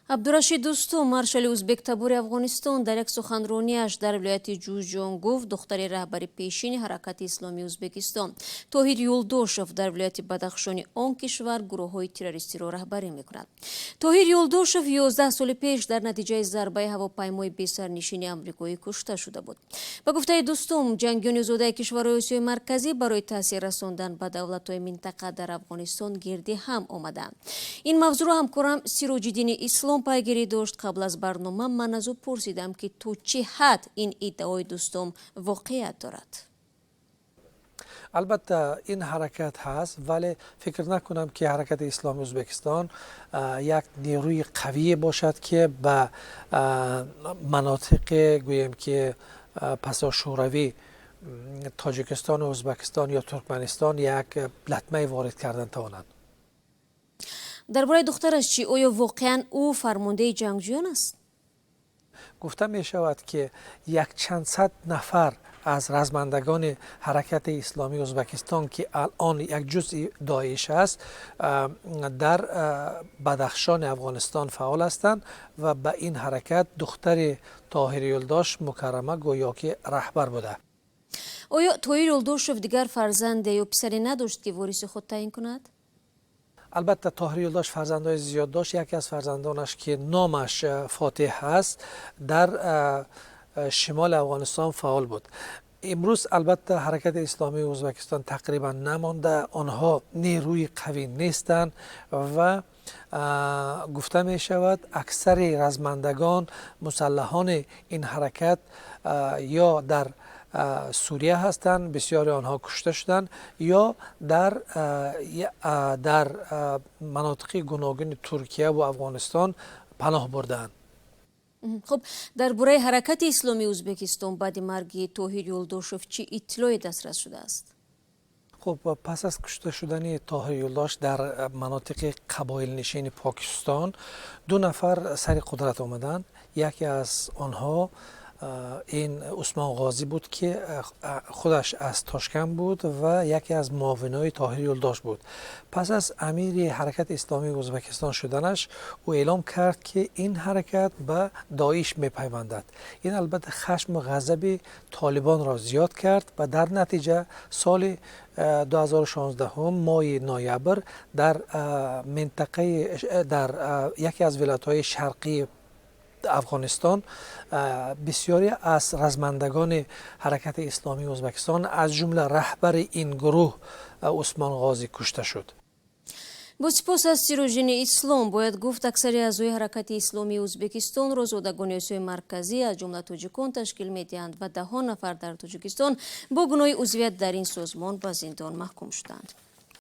Абдурашид Дустум, маршали узбектабори Афғонистон, дар як суханронияш дар вилояти Ҷӯзҷон гуфт, духтари раҳбари пешини Ҳаракати исломии Узбекистон Тоҳир Юлдошев дар вилояти Бадахшони он кишвар гурӯҳҳои террористиро раҳбарӣ мекунад. Тоҳир Юлдошев 11 соли пеш дар натиҷаи зарбаи ҳавопаймои бесарнишини амрикоӣ кушта шуда буд. Ба гуфтаи Дустум, ҷангиёни зодаи кишварҳои Осиёи Марказӣ барои таъсир расондан ба давлатҳои минтақа дар Афғонистон гирди ҳам омаданд. Ин мавзӯъро ҳамкорам Сироҷиддини Ислом пайгирӣ дошт. Қабл аз барнома ман аз ӯ пурсидам, ки то чӣ ҳад ин иддаои Дустум воқеият дорад. Албатта, ин ҳаракат ҳаст, вале фикр накунам, ки Ҳаракати исломии Ӯзбекистон як нерӯи қавие бошад, ки ба манотиқе, гӯем, ки пасошӯравӣ, Тоҷикистону Ӯзбекистон ё Туркманистон, як латмае ворид кардан тавонанд. Дар бораи духтараш чӣ? Оё воқеан ӯ фармондеҳи ҷангҷӯён аст? Гуфта мешавад, ки якчанд сад нафар аз размандагони Ҳаракати исломии Ӯзбекистон, ки алон як ҷузъи Доиш аст, дар Бадахшони Афғонистон фаъол ҳастанд ва ба ин ҳаракат духтари Тоҳир Юлдош, Мукаррама, гӯё ки раҳбар буда. Оё Тоҳир Юлдошев дигар фарзанде ё писаре надошт, ки вориси худ таъин кунад? Албатта, Тоҳир Юлдош фарзандои зиёд дошт. Яке аз фарзандонаш, ки номаш Фотиҳ ҳаст, дар шимоли Афғонистон фаъол буд. Имрӯз, албатта, Ҳаракати исломии Ӯзбекистон тақрибан намонда, онҳо нерӯи қавӣ нестанд ва гуфта мешавад, аксари размандагон, мусаллаҳони ин ҳаракат ё дар Сурия ҳастанд, бисёри онҳо кушта шуданд, ё дар манотиқи гуногуни Туркия ва Афғонистон паноҳ бурдаанд. Хуб, дар бораи Ҳаракати исломии Ӯзбекистон баъди марги Тоҳир Юлдошев чӣ иттилоe дастрас шудааст? Хуб, пас аз кушта шудани Тоҳир Юлдош дар манотиқи қабоилнишини Покистон ду нафар сари қудрат омаданд. Яке аз онҳо ин Усмон Ғозӣ буд, ки худаш аз Тошканд буд ва яке аз муовинои Тоҳир Юлдош буд. Пас аз амири Ҳаракати исломии Ӯзбекистон шуданаш, ӯ эълом кард, ки ин ҳаракат ба Доиш мепайвандад. Ин, албатта, хашму ғазаби толибонро зиёд кард ва дар натиҷа соли 2016 моҳи ноябр дар минтақаи, дар яке аз вилоятҳои шарқии Афғонистон бисёре аз размандагони Ҳаракати исломии Ӯзбекистон, аз ҷумла раҳбари ин гурӯҳ Усмон Ғозӣ, кушта шуд. Бо сипос аз Сироҷиддини Ислом. Бояд гуфт, аксари аъзои Ҳаракати исломии Ӯзбекистонро зодагони Осиёи Марказӣ, аз ҷумла тоҷикон, ташкил медиҳанд ва даҳҳо нафар дар Тоҷикистон бо гуноҳи узвият дар ин созмон ба зиндон маҳкум шуданд.